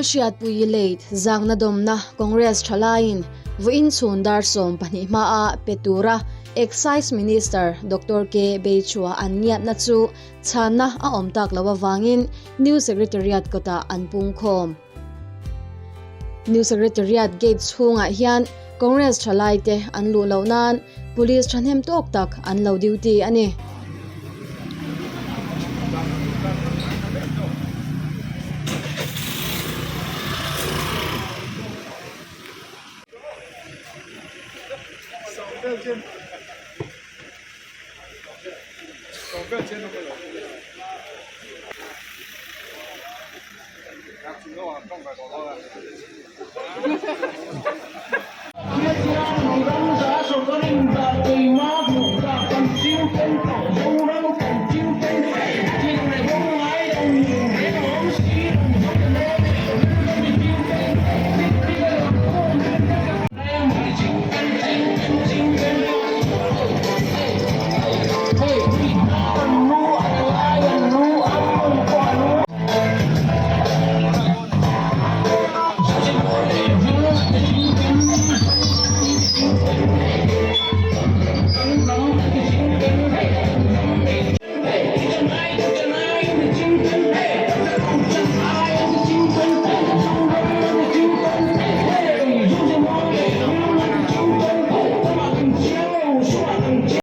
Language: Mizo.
Lalhriatpuii late zangna dawmna Congress thalaiin vawiin chhun dar 12 hmaa pe tura Excise Minister Doctor K Beichhua an ngiatna chu chhanna a awm tak loh avangin New Secretariat kawtah an pungkhawm. New Secretariat gate chhungah hian Congress thalaite an luh loh nan Police thahnem tawk tak an lo duty a ni.